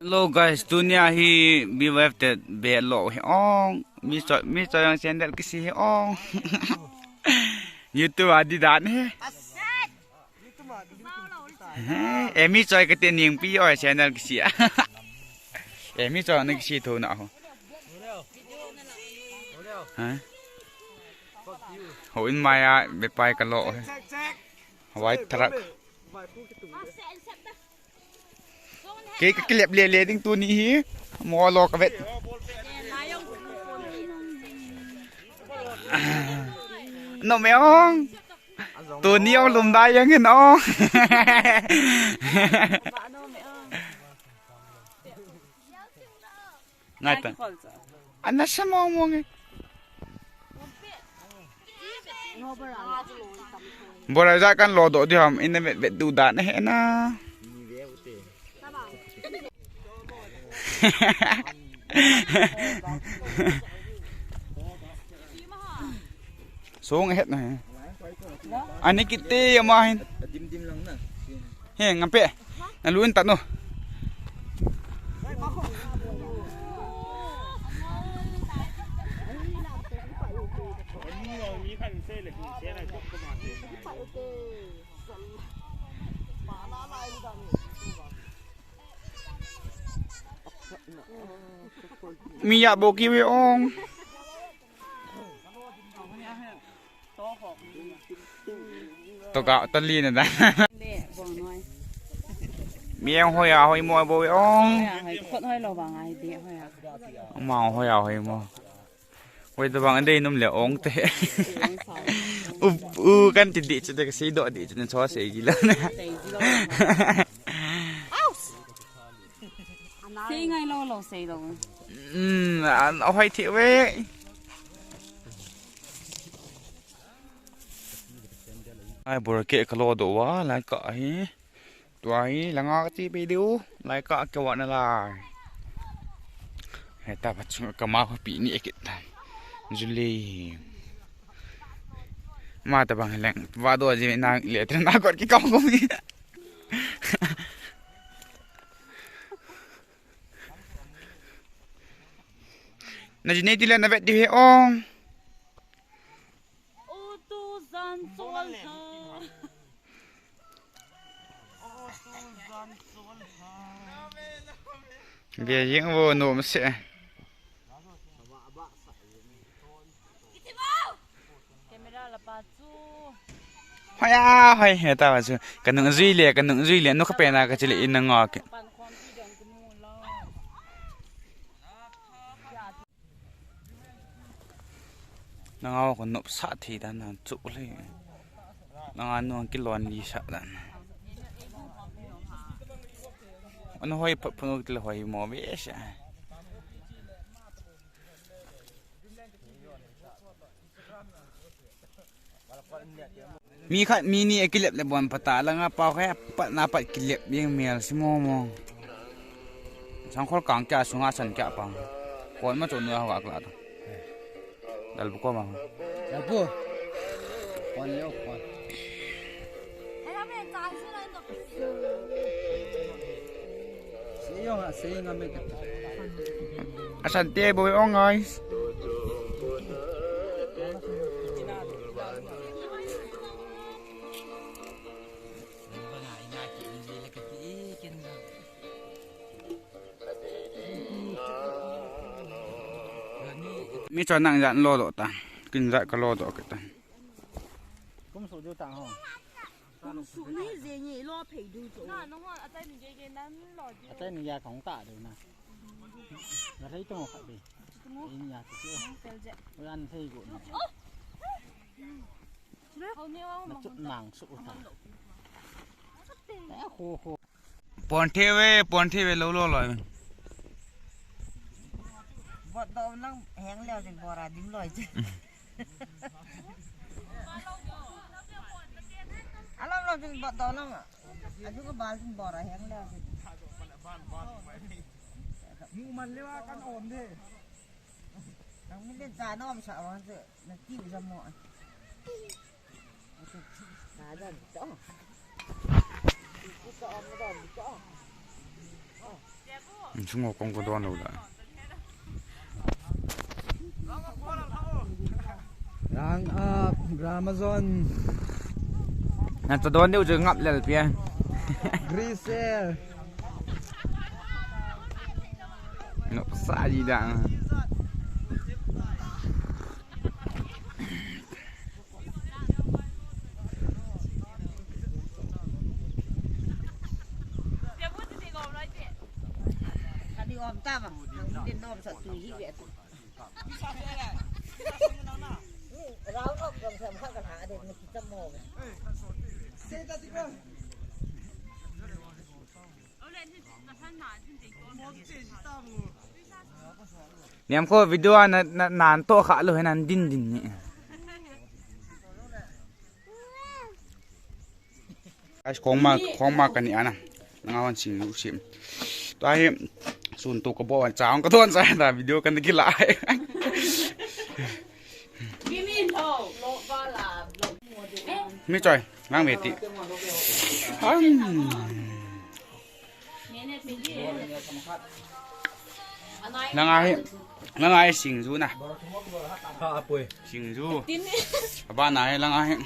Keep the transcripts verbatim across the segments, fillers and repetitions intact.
Hello guys, tunia hi B Y F te be lo hi ong. Mi choi, mi choi ang sandal kisi hi ong. YouTube a di dan hi. Eh, mi choi kate ning pi oi sandal kisi a. Eh, mi choi na kisi tho na ho. Ha? Ho in mai a be pai ka lo hi. White truck. Kei ka kilep le le ding tuni hi. Mo lo ka vet. No me ong. Tuni ong lum dai yang hin ong. Ngai ta. Ana sa mo mo nge. Bora ja kan lo do di ham in vet vet du dan he na. Song het na he. Ani kiti ama hin. Dim dim lang na. He, ngampe. Na luin tanu. Mi ya bo ki we ong. Toka tali na da. Mi ang hoya hoi mo bo ong. Hoya hoi, khot hoi lo bang ai de hoya. Ma hoya hoi mo. Hoi to bang dei num le ong te. U u kan ti di chu de sei do di chu cho sei gi la. Sei gi lo. Sei ngai lo lo sei lo. Um, an a hoi thi we. Ai bor ke ka lo do wa lai ka hi. Tua hi langa ka ti pe diu lai ka ke wa na lai. He ta pa chung ka ma ko pi ni e ke ta. Juli. Ma ta bang leng va do ji na le tra na ko ki ka ko mi. Na ji nei ti le na vet di he ong. O tu zan chol ha. Ve jing vo nom se. Camera la pa chu. Hoya, hoi, he ta ba chu. Ka nung jui le, ka nung jui le, nu ka pe na ka chi le in na nga ke. Pan khom pi dong ku mu lo. Na nga ko nop sa thi dan na chu le. Na nga nu ki lon li sa dan. An hoi pha pha nu ki le hoi mo ve sa. Mi khat mi ni a kilep le bon pata langa pau kha pat na pat kilep ding mel si mo mo. Sangkhol kang kya sunga san kya pang. Kon ma chon nu a hawak la to. Dal bu ko ma. Dal bu. Kon leo kon. Asante boy ong guys. Mi chon nang jan lo do ta. Kin ja ka lo do ke ta. Kum su ju tang ho. Kum su ni je ni lo phei du jo. Na, no ho, a tai ni je je nan lo je. A tai ni ya kong ta de na. Na thei to kha de. Ni ya ti. Pel je. Oi an thei go na. Ho ni wa ma. Nang su ta. Ta ho ho. Pon the ve, pon the ve lo lo lo. Bot do lang heng leo jing bora dim loi je. Alam lo jing bot do lang. Aju ko bal jing bora heng leo jing. Mu man lewa kan om de. Nang min den cha nom sa ron se. Na ti u jam mo. Ka jan to. Ku ka om don to. Sungo kong ko don lo da. Rang up, Gramazon. Na to don deu je ngap lel pia. Grisel. No sa ji da. Niam ko video a na, na, nan to kha lo he nan din din ni. Guys, kong ma, kong ma kani ana. Nanga hon sing lu sim. Tua hi sun tu ka bo an chang ka don sa da video kan ki la. Mi choi, nang ve ti. Langa hi, langa hi singju na. Singju. Abana hi langa hi.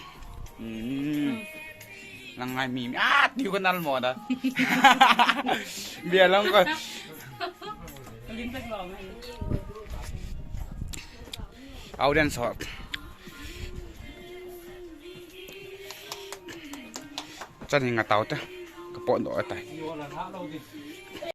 Langa hi mi, mi. Ah, tiu ka nal mo da. Bia lang ko. Audience ho. Chan hi nga tau te. Ka pot do ta.